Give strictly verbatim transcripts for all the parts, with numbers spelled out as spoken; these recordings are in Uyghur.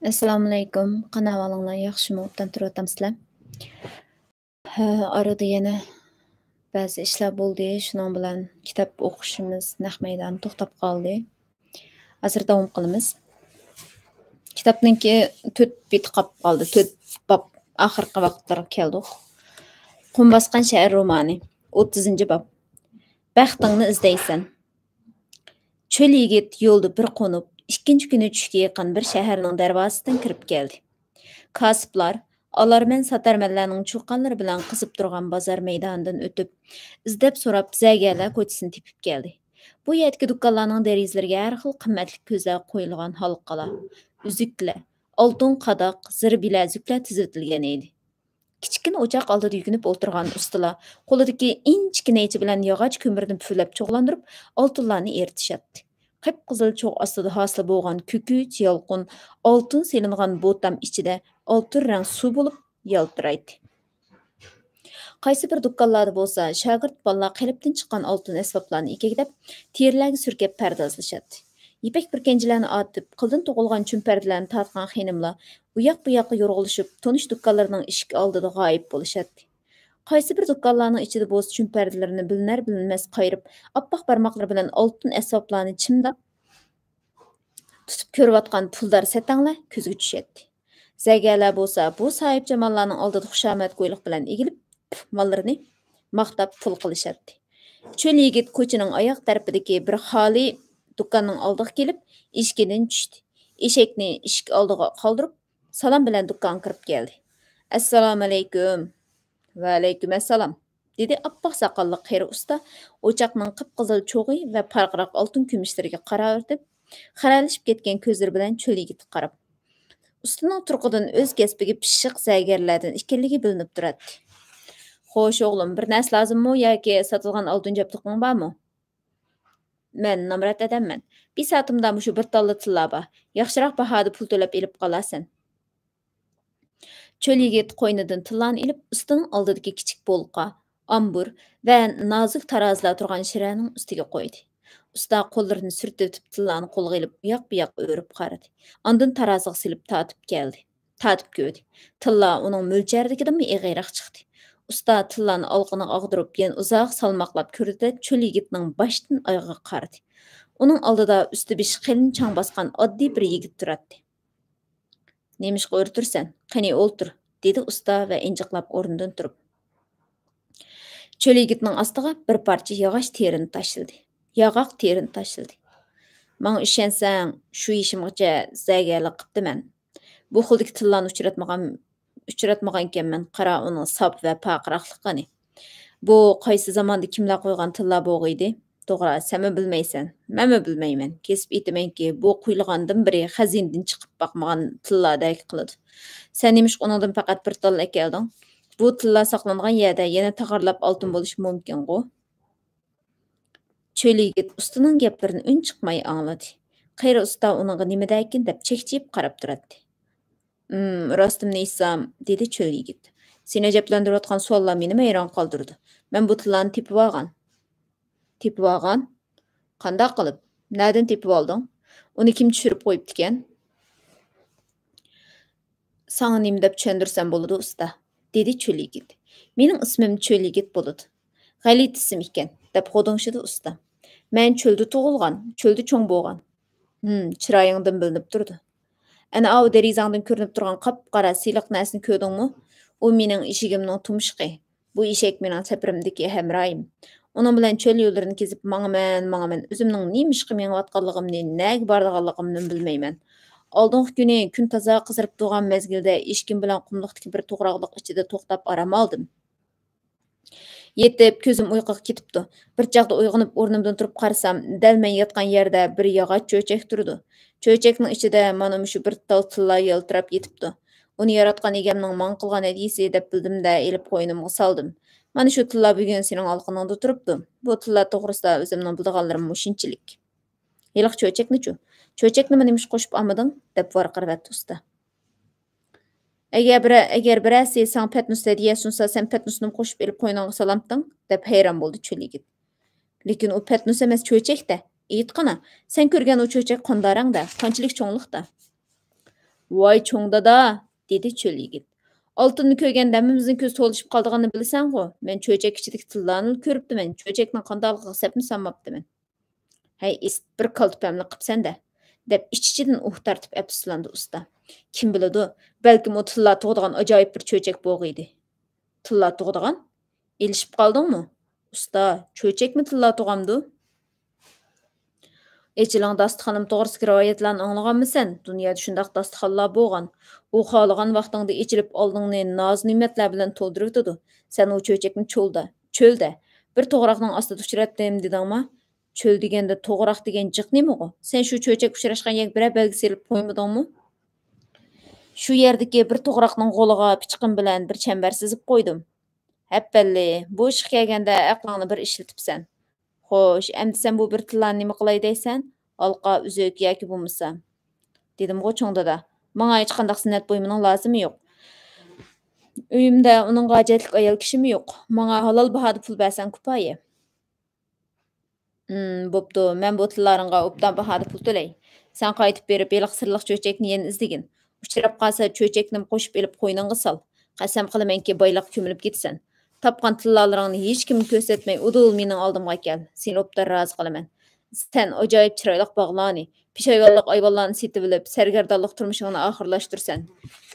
ئەسسالامۇئەلەيكۇم. قانداق ئەھۋالىڭلار؟ ياخشىمۇ؟ ئوبدان تۇرۇۋاتامسىلەر؟ ھە، ئارىدا يەنە بەزى ئىشلار بولدى. شۇنىڭ بىلەن كىتاب ئوقۇشىمىز نەق مەيداندا توختاپ قالدى. ھازىر داۋام قىلىمىز. كىتابنىڭكى تۆت بېتى قاپ قالدى. تۆت باب. ئاخىرقى ۋاقىتلارغا كەلدۇق. قۇم باسقان شەھەر رومانى. ئوتتۇزىنچى باب. بەختىڭنى ئىزدەيسەن. چۆل يىگىت يولدا بىر قونۇپ، ئىككىنچى كۈنى چۈشكە يېقىن بىر شەھەرنىڭ دەرۋازىسىدىن كىرىپ كەلدى. كاسىپلار، ئالارمەن ساتارمەنلەرنىڭ چۇقانلىرى بىلەن قىزىپ تۇرغان بازار مەيدانىدىن ئۆتۈپ، ئىزدەپ سوراپ زەگەرلەر كوچىسىنى تېپىپ كەلدى. بۇ يەردىكى دۇكانلارنىڭ دېرىزىلىرىگە ھەر خىل قىممەتلىك كۆزلەرگە قويۇلغان ھالقىلار، ئۈزۈكلەر، ئالتۇن قاداق، زىر بىلەزۈكلەر تىزىۋېتىلگەن ئىدى. كىچىككىنە ئوچاق ئالدىدا يۈكۈنۈپ ئولتۇرغان ئۇستىلار قولىدىكى ئىنچىكە نەيچە بىلەن ياغاچ كۆمۈرنى پۈۋلەپ چوغلاندۇرۇپ، ئالتۇنلارنى ئېرىتىشەتتى. قىپقىزىل چوغ ئاستىدا ھاسىل بولغان كۆكۈچ يالقۇن ئالتۇن سېلىنغان بوتام ئىچىدە ئالتۇن رەڭ سۇ بولۇپ يالتىرايتتى. قايسى بىر دۇكانلاردا بولسا شاگىرت بالىلار قېلىپتىن چىققان ئالتۇن ئەسۋابلارنى ئېكەكلەپ، تېرىلەرگە سۈركەپ پەردازلىشاتتى. يىپەك بۈركەنچىلەرنى ئارتىپ، قىلدىن توقۇلغان چۈمپەردىلەرنى تارتقان خېنىملار ئۇياق-بۇياققا يورغىلىشىپ، تونۇش دۇكانلىرىنىڭ ئىشىك ئالدىدا غايىب بولۇشاتتى. قايسى بىر دۇكانلارنىڭ ئىچىدە بولسا چۈمپەردىلىرىنى بىلىنەر-بىلىنمەس قايرىپ، ئاپئاق بارماقلىرى بىلەن ئالتۇن ئەسۋابلارنى چىمداپ تۇتۇپ كۆرۈۋاتقان پۇلدار سەتەڭلەر كۆزگە چۈشەتتى. زەگەرلەر بولسا بۇ ساھىبجاماللارنىڭ ئالدىدا خۇشامەتكويلۇق بىلەن ئېگىلىپ، ماللىرىنى ماختاپ پۇل قىلىشاتتى. چۆل يىگىت كوچىنىڭ ئاياغ تەرىپىدىكى بىر خالىي دۇكاننىڭ ئالدىغا كېلىپ، ئىشىكىدىن چۈشتى. ئېشەكنى ئىشىك ئالدىغا قالدۇرۇپ، سالام بىلەن دۇكانغا كىرىپ كەلدى. ئەسسالامۇئەلەيكۇم. ۋەئەلەيكۇم ئەسسالام، دېدى ئاپئاق ساقاللىق قېرى ئۇستا ئوچاقنىڭ قىپقىزىل چوغى ۋە پارقىراق ئالتۇن كۈمۈشلىرىگە قاراۋېتىپ، خىرەلىشىپ كەتكەن كۆزلىرى بىلەن چۆل يىگىتكە قاراپ. ئۇستىنىڭ تۇرقىدىن ئۆز كەسپىگە پىششىق زەگەرلەردىن ئىكەنلىكى بىلىنىپ تۇراتتى. خوش ئوغلۇم، بىر نەرسە لازىممۇ ياكى ساتىدىغان ئالتۇن جابدۇقۇڭ بارمۇ؟ مەن نامرات ئادەممەن. بىساتىمدا مۇشۇ بىر تاللا تىللا بار. ياخشىراق باھادا پۇل تۆلەپ ئېلىپ قالارسەن. چۆل يىگىت قوينىدىن تىللانى ئېلىپ، ئۇستىنىڭ ئالدىدىكى كىچىك بولقا، ئامبۇر ۋە نازۇك تارازىلار تۇرغان شىرەنىڭ ئۈستىگە قويدى. ئۇستا قوللىرىنى سۈرتۈۋېتىپ، تىللانى قولىغا ئېلىپ، ئۇياق-بۇياققا ئۆرۈپ قارىدى. ئاندىن تارازىغا سېلىپ تارتىپ كەلدى. تارتىپ كۆردى. تىللا ئۇنىڭ مۆلچەرىدىكىدىنمۇ ئېغىرراق چىقتى. ئۇستا تىللانى ئالىقىنىغا ئاغدۇرۇپ، يەنە ئۇزاق سالماقلاپ كۆردى-دە، چۆل يىگىتنىڭ باشتىن ئايىغىغا قارىدى. ئۇنىڭ ئالدىدا ئۈستى-بېشى قېلىن چاڭ باسقان ئاددىي بىر يىگىت تۇراتتى. نېمىشقا ئۆرە تۇرىسەن؟ قېنى ئولتۇر، دېدى ئۇستا ۋە ئىنجىقلاپ ئورنىدىن تۇرۇپ. چۆل يىگىتنىڭ ئاستىغا بىر پارچە ياغاچ تېرىنى تاشلىدى. ياغاق تېرىنى تاشلىدى. ماڭا ئىشەنسەڭ، شۇ يېشىمغىچە زەگەرلىك قىپتىمەن. بۇ خىلدىكى تىللانى ئۇچراتمىغان، ئۇچراتمىغانىكەنمەن. قارا ئۇنىڭ ساپ ۋە پارقىراقلىقىنى. بۇ قايسى زاماندا كىملەر قويغان تىللا بوغى ئىدى؟ توغرا، سەنمۇ بىلمەيسەن، مەنمۇ بىلمەيمەن. كېسىپ ئېيتىمەنكى، بۇ قۇيۇلغاندىن بېرى خەزىنىدىن چىقىپ باقمىغان تىللادەك قىلىدۇ. سەن نېمىشقا ئۇنىڭدىن پەقەت بىر تال ئەكەلدىڭ؟ بۇ تىللا ساقلانغان يەردە يەنە تاغارلاپ ئالتۇن بولۇشى مۇمكىنغۇ؟ چۆل يىگىت ئۇستىنىڭ گەپلىرىنى ئۈنچىقماي ئاڭلىدى. قېرى ئۇستا ئۇنىڭغا نېمە دەركىن دەپ چەكچىيىپ قاراپ تۇراتتى. ئىم، راستىمنى ئېيتسام، دېدى چۆل يىگىت، سېنى ئەجەبلەندۈرۈۋاتقان سوئاللار مېنىمۇ ھەيران قالدۇرىدۇ. مەن بۇ تىللانى تېپىۋالغان. تېپىۋالغان؟ قانداق قىلىپ؟ نەدىن تېپىۋالدىڭ؟ ئۇنى كىم چۈشۈرۈپ قويۇپتىكەن؟ ساڭا نېمە دەپ چۈشەندۈرسەم بولىدۇ، ئۇستا؟ دېدى چۆل يىگىت. مېنىڭ ئىسمىم چۆل يىگىت بولىدۇ. غەلىتە ئىسىم ئىكەن، دەپ غودۇڭشىدى ئۇستا. مەن چۆلدە تۇغۇلغان، چۆلدە چوڭ بولغان. ھىم، چىرايىڭدىن بىلىنىپ تۇرىدۇ. ئەنە ئاۋۇ دېرىزەڭدىن كۆرۈنۈپ تۇرغان قاپقارا سىلىق نەرسىنى كۆردۈڭمۇ؟ ئۇ مېنىڭ ئېشىكىمنىڭ تۇمشۇقى. بۇ ئېشەك مېنىڭ سەپىرىمدىكى ھەمراھىم. ئۇنىڭ بىلەن چۆل يوللىرىنى كېزىپ ماڭىمەن، ماڭىمەن. ئۆزۈمنىڭ نېمىشقا مېڭىۋاتقانلىقىمنى، نەگە بارىدىغانلىقىمنىمۇ بىلمەيمەن. ئالدىنقى كۈنى كۈن تازا قىزىرىپ تۇرغان مەزگىلدە ئېشىكىم بىلەن قۇملۇقتىكى بىر توغراقلىق ئىچىدە توختاپ ئارام ئالدىم. يېتىپ، كۆزۈم ئۇيقۇغا كېتىپتۇ. بىر چاغدا ئويغىنىپ، ئورنۇمدىن تۇرۇپ قارىسام، دەل مەن ياتقان يەردە بىر ياغاچ چۆچەك تۇرىدۇ. چۆچەكنىڭ ئىچىدە مانا مۇشۇ بىر تال تىللا يالتىراپ يېتىپتۇ. ئۇنى ياراتقان ئىگەمنىڭ ماڭا قىلغان ھەدىيىسى دەپ بىلدىم-دە، ئېلىپ قوينۇمغا سالدىم. مانا شۇ تىللا بۈگۈن سېنىڭ ئالىقىنىڭدا تۇرۇپتۇ. بۇ تىللا توغرىسىدا ئۆزۈمنىڭ بىلىدىغانلىرىم مۇشۇنچىلىك. ھېلىقى چۆچەكنىچۇ؟ چۆچەكنىمۇ نېمىشقا قوشۇپ ئالمىدىڭ؟ دەپ ۋارقىراۋەتتى ئۇستا. ئەگەر بىرە-، ئەگەر بىرەرسى ساڭا پەتنۇس ھەدىيە سۇنسا، سەن پەتنۇسنىمۇ قوشۇپ ئېلىپ قوينۇڭغا سالامتىڭ؟ دەپ ھەيران بولدى چۆل يىگىت. لېكىن ئۇ پەتنۇس ئەمەس، چۆچەك-دە. ئېيتقىنا، سەن كۆرگەن ئۇ چۆچەك قانداق رەڭدە، قانچىلىك چوڭلۇقتا؟ ۋاي چوڭ دادا، دېدى چۆل يىگىت. ئالتۇننى كۆرگەندە ھەممىمىزنىڭ كۆزى تولۇشۇپ قالىدىغىنىنى بىلىسەنغۇ؟ مەن چۆچەك ئىچىدىكى تىللانىلا كۆرۈپتىمەن، چۆچەكنىڭ قانداقلىقىغا سەپمۇ سالماپتىمەن. ھەي ئىسىت، بىر كالتە پەملىك قىپسەن-دە، دەپ ئىچ-ئىچىدىن ئۇھ تارتىپ ئەپسۇسلاندى ئۇستا. كىم بىلىدۇ، بەلكىم ئۇ تىللا تۇغىدىغان ئاجايىپ بىر چۆچەك بوغىيدى. تىللا تۇغىدىغان؟ ئېلىشىپ قالدىڭمۇ؟ ئۇستا، چۆچەكمۇ تىللا تۇغامدۇ؟ ئېچىلىڭ داستىخىنىم توغرىسىدىكى رىۋايەتلەرنى ئاڭلىغانمىسەن؟ دۇنيادا شۇنداق داستىخانلار بولغان. ئۇ خالىغان ۋاقتىڭدا ئېچىلىپ ئالدىڭنى ناز-نېمەتلەر بىلەن تولدۇرۇۋېتىدۇ. سەن ئۇ چۆچەكنى چۆلدە، چۆلدە، بىر توغراقنىڭ ئاستىدا ئۇچراتتىم دېدىڭما؟ چۆل دېگەندە توغراق دېگەن جىق نېمىغۇ؟ سەن شۇ چۆچەك ئۇچراشقان يەرگە بىرەر بەلگە سېلىپ قويمىدىڭمۇ؟ شۇ يەردىكى بىر توغراقنىڭ غولىغا پىچىقىم بىلەن بىر چەمبەر سىزىپ قويدۇم. ھەپپەللى، بۇ ئىشقا كەلگەندە ئەقلىڭنى بىر ئىشلىتىپسەن. خوش، ئەمدى سەن بۇ بىر تىللانى نېمە قىلاي دەيسەن؟ ھالقا، ئۈزۈك ياكى بولمىسا. دېدىمغۇ چوڭ دادا، ماڭا ھېچقانداق زىننەت بۇيۇمىنىڭ لازىمى يوق. ئۆيۈمدە ئۇنىڭغا ھاجەتلىك ئايال كىشىمۇ يوق. ماڭا ھالال باھادا پۇل بەرسەڭ كۇپايە. ئىم، بوپتۇ، مەن بۇ تىللارىڭغا ئوبدان باھادا پۇل تۆلەي. سەن قايتىپ بېرىپ ھېلىقى سىرلىق چۆچەكنى يەنە ئىزدىگىن. ئۇچراپ قالسا، چۆچەكنىمۇ قوشۇپ ئېلىپ قوينۇڭغا سال. قەسەم قىلىمەنكى، بايلىققا كۆمۈلۈپ كېتىسەن. تاپقان تىللالىرىڭنى ھېچكىمگە كۆرسەتمەي، ئۇدۇل مېنىڭ ئالدىمغا كەل. سېنى ئوبدان رازى قىلىمەن. سەن ئاجايىپ چىرايلىق باغلارنى، پېشايۋانلىق ئايۋانلارنى سېتىۋېلىپ، سەرگەردانلىق تۇرمۇشۇڭنى ئاخىرلاشتۇرىسەن.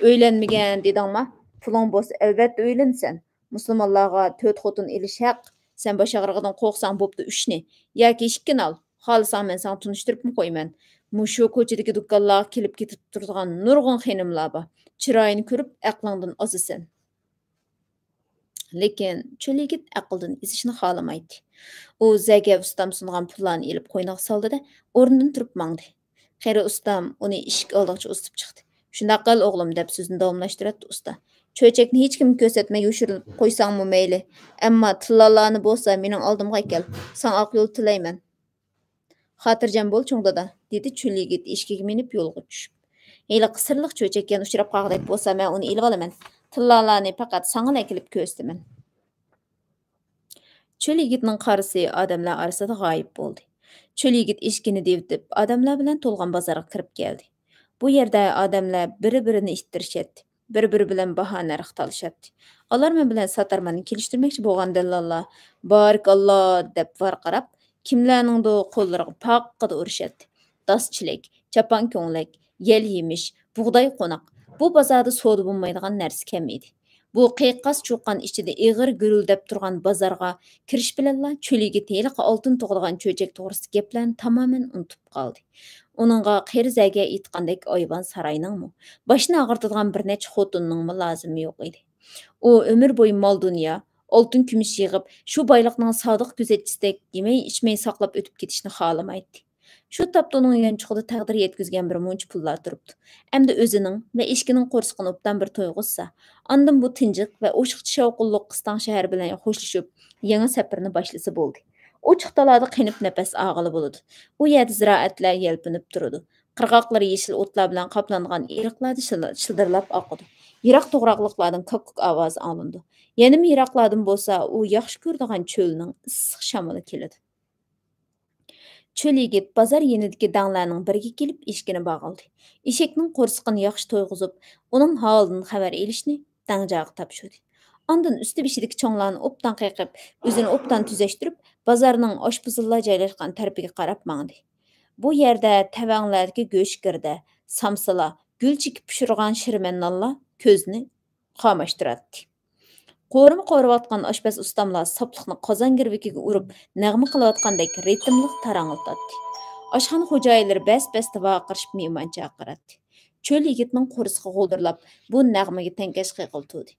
ئۆيلەنمىگەن دېدىڭما؟ پۇلۇڭ بولسا، ئەلۋەتتە ئۆيلىنىسەن. مۇسۇلمانلارغا تۆت خوتۇن ئېلىش ھەق. سەن باش ئاغرىقىدىن قورقساڭ بوپتۇ، ئۈچنى ياكى ئىككىنى ئال. خالىساڭ مەن ساڭا تونۇشتۇرۇپمۇ قويىمەن. مۇشۇ كوچىدىكى دۇكانلارغا كېلىپ كېتىپ تۇرىدىغان نۇرغۇن خېنىملار بار. چىرايىنى كۆرۈپ ئەقلىڭدىن ئازىسەن. لېكىن چۆل يىگىت ئەقىلدىن ئېزىشنى خالىمايتتى. ئۇ زەگەۋ ئۇستام سۇنغان پۇللارنى ئېلىپ قوينىغا سالدى-دە، ئورنىدىن تۇرۇپ ماڭدى. قېرى ئۇستام ئۇنى ئىشىك ئالدىغىچە ئۇزىتىپ چىقتى. «شۇنداق قىل، ئوغلۇم» دەپ سۆزىنى داۋاملاشتۇراتتى ئۇستا. «چۆچەكنى ھېچكىمگە كۆرسەتمەي يوشۇرۇپ قويساڭمۇ مەيلى. ئەمما تىللالارنى بولسا مېنىڭ ئالدىمغا ئەكەل. ساڭا ئاق يول تىلەيمەن.» «خاتىرجەم بول، چوڭ دادا» دېدى چۆل يىگىت ئېشىكىگە مىنىپ يولغا چۈشۈپ. «ھېلىقى سىرلىق چۆچەك يەنە ئۇچراپ قالغۇدەك بولسا، مەن ئۇنى ئېلىۋالىمەن. تىللالارنى پەقەت ساڭىلا ئەكېلىپ كۆرسىتىمەن.» چۆل يىگىتنىڭ قارىسى ئادەملەر ئارىسىدا غايىب بولدى. چۆل يىگىت ئېشىكىنى دېۋىتىپ، ئادەملەر بىلەن تولغان بازارغا كىرىپ كەلدى. بۇ يەردە ئادەملەر بىرى-بىرىنى ئىتتىرىشەتتى، بىرى-بىرى بىلەن باھا نەرخ تالىشاتتى. ئالارمەن بىلەن ساتارمەننى كېلىشتۈرمەكچى بولغان دەللاللار «بارىكاللا» دەپ ۋارقىراپ، كىملەرنىڭدۇ قوللىرىغا پاققىدە ئۇرۇشاتتى. داس چىلەك، چاپان كۆڭلەك، يەل يېمىش، بۇغداي قوناق، بۇ بازاردا سودا بولمايدىغان نەرسە كەم ئىدى. بۇ قىيقاس چۇقان ئىچىدە ئېغىر گۈرۈلدەپ تۇرغان بازارغا كىرىش بىلەنلا چۆل يىگىت ھېلىقى ئالتۇن تۇغىدىغان چۆچەك توغرىسىدىكى گەپلەرنى تامامەن ئۇنتۇپ قالدى. ئۇنىڭغا قېرى زەگە ئېيتقاندەك ئايۋانساراينىڭمۇ، باشنى ئاغرىتىدىغان بىر نەچچە خوتۇننىڭمۇ لازىمى يوق ئىدى. ئۇ ئۆمۈر بويى مال-دۇنيا، ئالتۇن-كۈمۈش يىغىپ، شۇ بايلىقنىڭ سادىق كۆزەتچىسىدەك يېمەي-ئىچمەي ساقلاپ ئۆتۈپ كېتىشنى خالىمايتتى. شۇ تاپتا ئۇنىڭ يانچۇقىدا تەقدىر يەتكۈزگەن بىر مۇنچە پۇللار تۇرۇپتۇ. ئەمدى ئۆزىنىڭ ۋە ئېشىكىنىڭ قورسىقىنى ئوبدان بىر تويغۇزسا، ئاندىن بۇ تىنجىق ۋە ئوشۇقچە شاۋقۇنلۇق قىستاڭ شەھەر بىلەن خوشلىشىپ، يېڭى سەپىرىنى باشلىسا بولدى. ئوچۇق دالادا قېنىپ نەپەس ئالغىلى بولىدۇ. ئۇ يەردە زىرائەتلەر يەلپۈنۈپ تۇرىدۇ. قىرغاقلىرى يېشىل ئوتلار بىلەن قاپلانغان ئېرىقلاردا شىل-، شىلدىرلاپ ئاقىدۇ. يىراق توغراقلىقلاردىن كاككۇك ئاۋازى ئاڭلىنىدۇ. يەنىمۇ يىراقلاردىن بولسا ئۇ ياخشى كۆرىدىغان چۆلنىڭ ئىسسىق شامىلى كېلىدۇ. چۆل يىگىت بازار يېنىدىكى دەڭلەرنىڭ بىرىگە كېلىپ ئېشىكىنى باغلىدى. ئېشەكنىڭ قورسىقىنى ياخشى تويغۇزۇپ، ئۇنىڭ ھالىدىن خەۋەر ئېلىشنى دەڭجاغا تاپشۇردى. ئاندىن ئۈستى بېشىدىكى چوڭلارنى ئوبدان قېقىپ، ئۆزىنى ئوبدان تۈزەشتۈرۈپ، بازارنىڭ ئاشپۇزۇللار جايلاشقان تەرىپىگە قاراپ ماڭدى. بۇ يەردە تەۋەڭلەردىكى گۆشگىردە، سامسىلار، گۈل چېكىپ پىشۇرغان شىرمەن نانلار كۆزنى قاماشتۇراتتى. قورۇما قورۇۋاتقان ئاشپەز ئۇستاملار ساپلىقنى قازان گىرۋىكىگە ئۇرۇپ، نەغمە قىلىۋاتقاندەك رىتىملىق تاراڭلىتاتتى. ئاشخانا خوجايىنلىرى بەس-بەستە ۋارقىرىشىپ مېھمان چاقىراتتى. چۆل يىگىتنىڭ قورسىقى غودۇرلاپ، بۇ نەغمىگە تەڭكەش قېقىلتۇدى.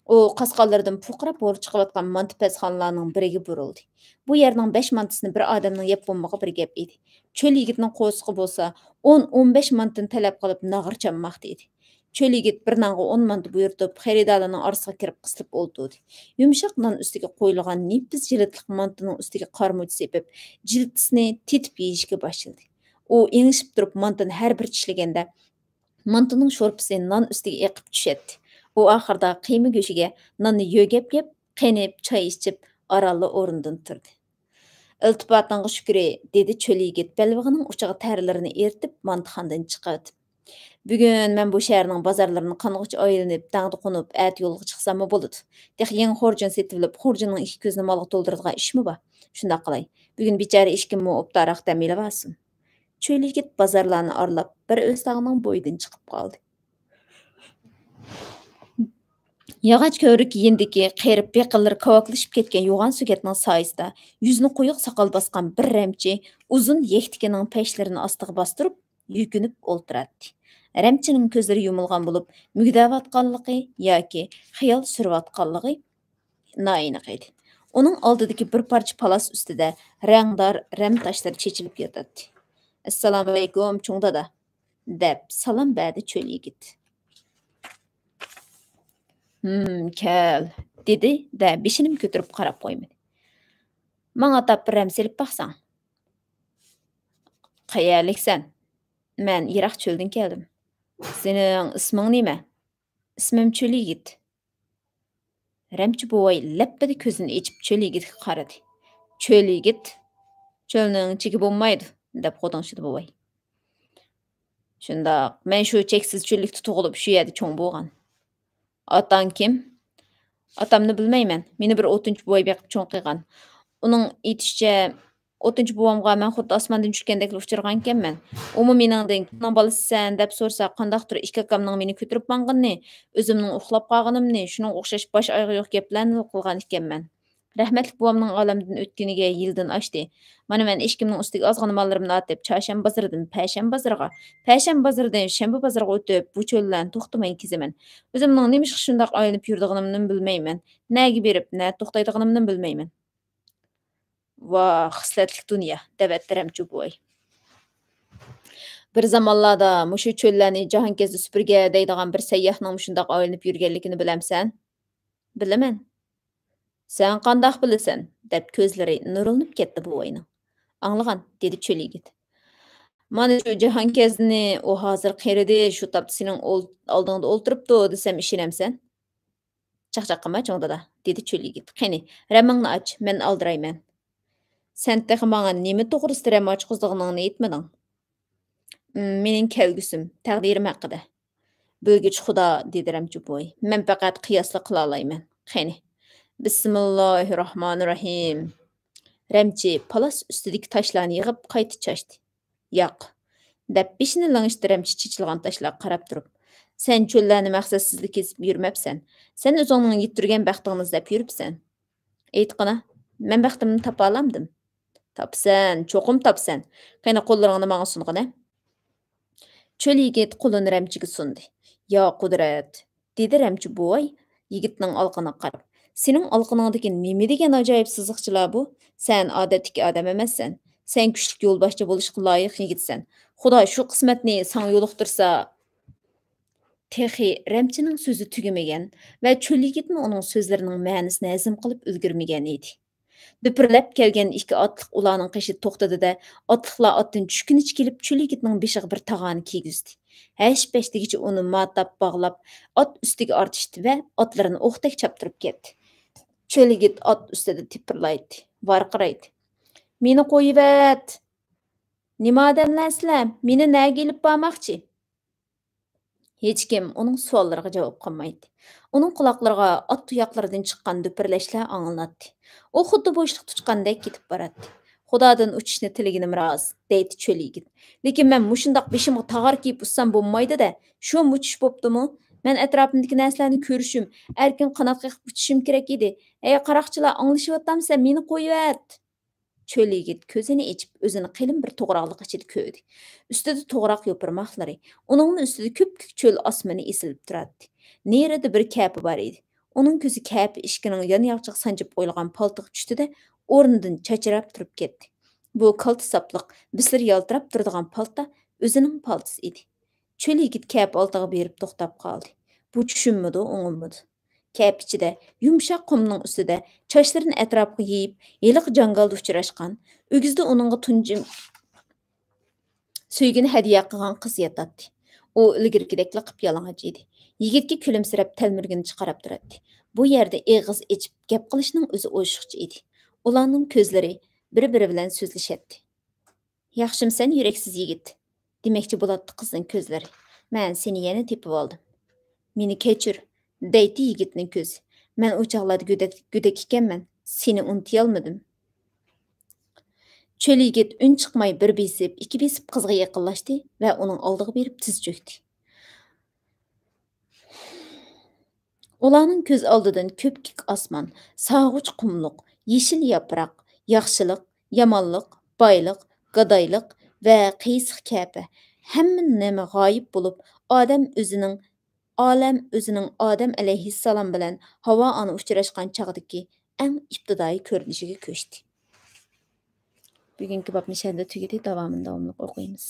ئۇ قاسقانلىرىدىن پۇرقىراپ ھور چىقىۋاتقان مانتا پەسخانىلارنىڭ بىرىگە بۇرۇلدى. بۇ يەرنىڭ بەش مانتىسىنى بىر ئادەمنىڭ يەپ بولمىقى بىر گەپ ئىدى. چۆل يىگىتنىڭ قورسىقى بولسا ئون، ئون بەش مانتىنى تەلەپ قىلىپ ناغرا چالماقتا ئىدى. چۆل يىگىت بىر نانغا ئون مانتا بۇيرۇتۇپ، خېرىدارلارنىڭ ئارىسىغا كىرىپ قىسىلىپ ئولتۇردى. يۇمشاق نان ئۈستىگە قويۇلغان نېپىز جىلىتلىق مانتىنىڭ ئۈستىگە قارا مۇچ سېپىپ، جىلتىسىنى تېتىپ يېيىشكە باشلىدى. ئۇ ئېڭىشىپ تۇرۇپ مانتىنى ھەر بىر چىشلىگەندە، مانتىنىڭ شورپىسى نان ئۈستىگە ئېقىپ چۈشەتتى. ئۇ ئاخىرىدا قىيما گۆشىگە ناننى يۆگەپ-يەپ، قېنىپ، چاي ئىچىپ، ئارانلا ئورنىدىن تۇردى. «ئىلتىپاتىڭغا شۈكرى» دېدى چۆل يىگىت بەلبېغىنىڭ ئۇچىغا تەرلىرىنى ئېرىتىپ، مانتىخانىدىن چىقىۋېتىپ. بۈگۈن مەن بۇ شەھەرنىڭ بازارلىرىنى قانغۇچە ئايلىنىپ، دەڭدە قونۇپ، ئەتە يولغا چىقساممۇ بولىدۇ. تېخى يېڭى خۇرجۇن سېتىۋېلىپ، خۇرجۇننىڭ ئىككى كۆزىنى مالغا تولدۇرىدىغان ئىشمۇ بار؟ شۇنداق قىلاي. بۈگۈن بىچارە ئىشكىممۇ ئوبدانراق دەم ئېلىۋالسۇن. چۆل يىگىت بازارلارنى ئارىلاپ، بىر ئۆستەڭنىڭ بويىدىن چىقىپ قالدى. ياغاچ كۆۋرۈك يېنىدىكى قېرىپ، يېقىنلىرى كاۋاكلىشىپ كەتكەن يوغان سۆگەتنىڭ سايىسىدا يۈزىنى قويۇق ساقال باسقان بىر رەمچى ئۇزۇن يەكتىكىنىڭ پەشلىرىنى ئاستىغا باستۇرۇپ، يۈكۈنۈپ ئولتۇراتتى. رەمچىنىڭ كۆزلىرى يۇمۇلغان بولۇپ، مۈگدەۋاتقانلىقى ياكى خىيال سۈرۈۋاتقانلىقى نائېنىق ئىدى. ئۇنىڭ ئالدىدىكى بىر پارچە پالاس ئۈستىدە رەڭدار رەم تاشلىرى چېچىلىپ ياتاتتى. «ئەسسالامۇئەلەيكۇم، چوڭ دادا!» دەپ سالام بەردى چۆل يىگىت. «ھىم، كەل» دېدى-دە، بېشىنىمۇ كۆتۈرۈپ قاراپ قويمىدى. «ماڭا ئاتاپ بىر رەم سېلىپ باقساڭ.» «قەيەرلىكسەن؟» «مەن يىراق چۆلدىن كەلدىم.» «سېنىڭ ئىسمىڭ نېمە؟» «ئىسمىم چۆل يىگىت.» رەمچى بوۋاي لەپپىدە كۆزىنى ئېچىپ چۆل يىگىتكە قارىدى. «چۆل يىگىت؟ چۆلنىڭ چېكى بولمايدۇ» دەپ غودۇڭشىدى بوۋاي. «شۇنداق، مەن شۇ چەكسىز چۆللۈكتە تۇغۇلۇپ، شۇ يەردە چوڭ بولغان.» «ئاتاڭ كىم؟» «ئاتامنى بىلمەيمەن. مېنى بىر ئوتۇنچى بوۋاي بېقىپ چوڭ قىلغان. ئۇنىڭ ئېيتىشىچە، ئوتۇنچى بوۋامغا مەن خۇددى ئاسماندىن چۈشكەندەكلا ئۇچرىغانىكەنمەن. ئۇمۇ مېنىڭدىن، كىمنىڭ بالىسىسەن دەپ سورىسا، قانداقتۇر ئىككى ئاكامنىڭ مېنى كۆتۈرۈپ ماڭغىنىنى، ئۆزۈمنىڭ ئۇخلاپ قالغىنىمنى، شۇنىڭغا ئوخشاش باش ئايىغى يوق گەپلەرنىلا قىلغانىكەنمەن. رەھمەتلىك بوۋامنىڭ ئالەمدىن ئۆتكىنىگە يىلدىن ئاشتى. مانا مەن ئىشىكىمنىڭ ئۈستىگە ئازغىنا ماللىرىمنى ئاتىپ، چارشەنبە بازىرىدىن پەشەنبە بازىرىغا، پەشەنبە بازىرىدىن شەنبە بازىرىغا ئۆتۈپ، بۇ چۆللەرنى توختىماي كېزىمەن. ئۆزۈمنىڭ نېمىشقا شۇنداق ئايلىنىپ يۈرىدىغىنىمنىمۇ بىلمەيمەن. نەگە بېرىپ، نەدە توختايدىغىنىمنىمۇ بىلمەيمەن.» «ۋاھ، خىسلەتلىك دۇنيا!» دەۋەتتى رەمچى بوۋاي. «بىر زامانلاردا مۇشۇ چۆللەرنى جاھانكەزدى سۈپۈرگە دەيدىغان بىر سەيياھنىڭ مۇشۇنداق ئايلىنىپ يۈرگەنلىكىنى بىلەمسەن؟» «بىلىمەن.» «سەن قانداق بىلىسەن؟» دەپ كۆزلىرى نۇرلىنىپ كەتتى بوۋاينىڭ. «ئاڭلىغان»، دېدى چۆل يىگىت. «مانا شۇ جاھانكەزدىنى، ئۇ ھازىر قېرىدى، شۇ تاپتا سېنىڭ ئول-، ئالدىڭدا ئولتۇرۇپتۇ دېسەم ئىشىنەمسەن؟ چاقچاق قىلما، چوڭ دادا»، دېدى چۆل يىگىت. «قېنى، رەمىڭنى ئاچ، مەن ئالدىرايمەن.» «سەن تېخى ماڭا نېمە توغرىسىدا رەم ئاچقۇزىدىغىنىڭنى ئېيتمىدىڭ.» «م، مېنىڭ كەلگۈسۈم، تەقدىرىم ھەققىدە.» «بىلگۈچى خۇدا»، دېدى رەمچى بوۋاي. «مەن پەقەت قىياسلا قىلالايمەن. قېنى، بىسمىللاھىرراھمانىرراھىم.» رەمچى پالاس ئۈستىدىكى تاشلارنى يىغىپ، قايتا چاچتى. «ياق» دەپ بېشىنى لىڭشىتتى رەمچى چېچىلغان تاشلارغا قاراپ تۇرۇپ. «سەن چۆللەرنى مەقسەتسىزلا كېزىپ يۈرمەپسەن. سەن ئۆزۈڭنىڭ يېتىپ تۇرگەن بەختىڭنى ئىزدەپ يۈرۈپسەن. ئېيتقىنا، مەن بەختىمنى تاپالامدىم؟» «تاپىسەن، چوقۇم تاپىسەن. قېنى، قوللىرىڭنى ماڭا سۇنغىنە.» چۆل يىگىت قولىنى رەمچىگە سۇندى. «يا قۇدرەت!» دېدى رەمچى بوۋاي يىگىتنىڭ ئالىقىنىغا قاراپ. «سېنىڭ ئالىقىڭدىكى نېمە دېگەن ئاجايىپ سىزىقچىلار بۇ؟ سەن ئادەتتىكى ئادەم ئەمەسسەن. سەن كۈچلۈك يولباشچى بولۇشقا لايىق يىگىتسەن. خۇدا شۇ قىسمەتنى ساڭا يولۇقتۇرسا.» تېخى رەمچىنىڭ سۆزى تۈگىمىگەن ۋە چۆل يىگىتمۇ ئۇنىڭ سۆزلىرىنىڭ مەنىسىنى ھەزىم قىلىپ ئۈلگۈرمىگەن ئىدى. دۈپۈرلەپ كەلگەن ئىككى ئاتلىق ئۇلارنىڭ قېشىدا توختىدى-دە، ئاتلىقلار ئاتتىن چۈشكىنىچە كېلىپ، چۆل يىگىتنىڭ بېشىغا بىر تاغارنى كىيگۈزدى. ھەش-پەش دېگۈچە ئۇنى ماتاپ باغلاپ، ئات ئۈستىگە ئارتىشتى ۋە ئاتلىرىنى ئوقتەك چاپتۇرۇپ كەتتى. چۆل يىگىت ئات ئۈستىدە تىپىرلايتتى، ۋارقىرايتتى. «مېنى قويۇۋەت! نېمە ئادەملەر سىلەر؟ مېنى نەگە ئېلىپ بارماقچى؟» ھېچكىم ئۇنىڭ سوئاللىرىغا جاۋاب قىلمايتتى. ئۇنىڭ قۇلاقلىرىغا ئات تۇياقلىرىدىن چىققان دۈپۈرلەشلەر ئاڭلىناتتى. ئۇ خۇددى بوشلۇقتا ئۇچقاندەك كېتىپ باراتتى. «خۇدادىن ئۇچۇشنى تىلىگىنىم راست»، دەيتتى چۆل يىگىت. «لېكىن مەن مۇشۇنداق بېشىمغا تاغار كىيىپ ئۇچسام بولمايدۇ-دە، شۇمۇ چۈش بوپتۇمۇ؟ مەن ئەتراپىمدىكى نەرسىلەرنى كۆرۈشۈم، ئەركىن قانات قېقىپ ئۇچۇشۇم كېرەك ئىدى. ھەي، قاراقچىلار، ئاڭلىشىۋاتامسەن؟ مېنى قويۇۋەت!» چۆل يىگىت كۆزىنى ئېچىپ، ئۆزىنى قېلىن بىر توغراقلىق ئىچىدە كۆردى. ئۈستىدە توغراق يوپۇرماقلىرى، ئۇنىڭمۇ ئۈستىدە كۆپكۆك چۆل ئاسمىنى ئېسىلىپ تۇراتتى. نېرىدا بىر كەپە بار ئىدى. ئۇنىڭ كۆزى كەپە ئىشىكىنىڭ يانياغىچىغا سانجىپ قويۇلغان پالتىغا چۈشتى-دە، ئورنىدىن چاچراپ تۇرۇپ كەتتى. بۇ كالتە ساپلىق، بىسلىرى يالتىراپ تۇرىدىغان پالتا ئۆزىنىڭ پالتىسى ئىدى. چۆل يىگىت كەپە ئالدىغا بېرىپ توختاپ قالدى. بۇ چۈشۈنمىدۇ، ئوڭۇمىدۇ. كەپە ئىچىدە، يۇمشاق قۇمنىڭ ئۈستىدە، چاچلىرىنى ئەتراپقا يېيىپ، ھېلىقى جاڭگالدا ئۇچراشقان، ئۆگزىدە ئۇنىڭغا تۇنجى سۆيگۈنى ھەدىيە قىلغان قىز ياتاتتى. ئۇ ئىلگىرىكىدەكلا قىپيالىڭاچ ئىدى. يىگىتكە كۈلۈمسىرەپ، تەلمۈرگىنىچە قاراپ تۇراتتى. بۇ يەردە ئېغىز ئېچىپ گەپ قىلىشنىڭ ئۆزى ئوشۇقچە ئىدى. ئۇلارنىڭ كۆزلىرى بىر-بىرى بىلەن سۆزلىشەتتى. «ياخشىمۇسەن، يۈرەكسىز يىگىت؟» دېمەكچى بولاتتى قىزنىڭ كۆزلىرى. مەن سېنى يەنە تېپىۋالدىم. مېنى كەچۈر، دەيتتى يىگىتنىڭ كۆزى. مەن ئۇ چاغلاردا گۆدەك، گۆدەك ئىكەنمەن، سېنى ئۇنتۇيالمىدىم. چۆل يىگىت ئۈن چىقماي بىر بېسىپ، ئىككى بېسىپ قىزغا يېقىنلاشتى ۋە ئۇنىڭ ئالدىغا بېرىپ تىز چۆكتى. ئۇلارنىڭ كۆز ئالدىدىن كۆپكۆك ئاسمان، سارغۇچ قۇملۇق، يېشىل ياپراق، ياخشىلىق، يامانلىق، بايلىق، گادايلىق ۋە قىيسىق كەپە، ھەممە نېمە غايىب بولۇپ، ئادەم ئۆزىنىڭ، ئالەم ئۆزىنىڭ ئادەم ئەلەيھىسسالام بىلەن ھاۋا ئانا ئۇچراشقان چاغدىكى ئەڭ ئىپتىدائىي كۆرۈنۈشىگە كۆچتى. بۈگۈنكى باب مۇشۇ يەردە تۈگىدى، داۋامىنى داۋاملىق ئوقۇيمىز.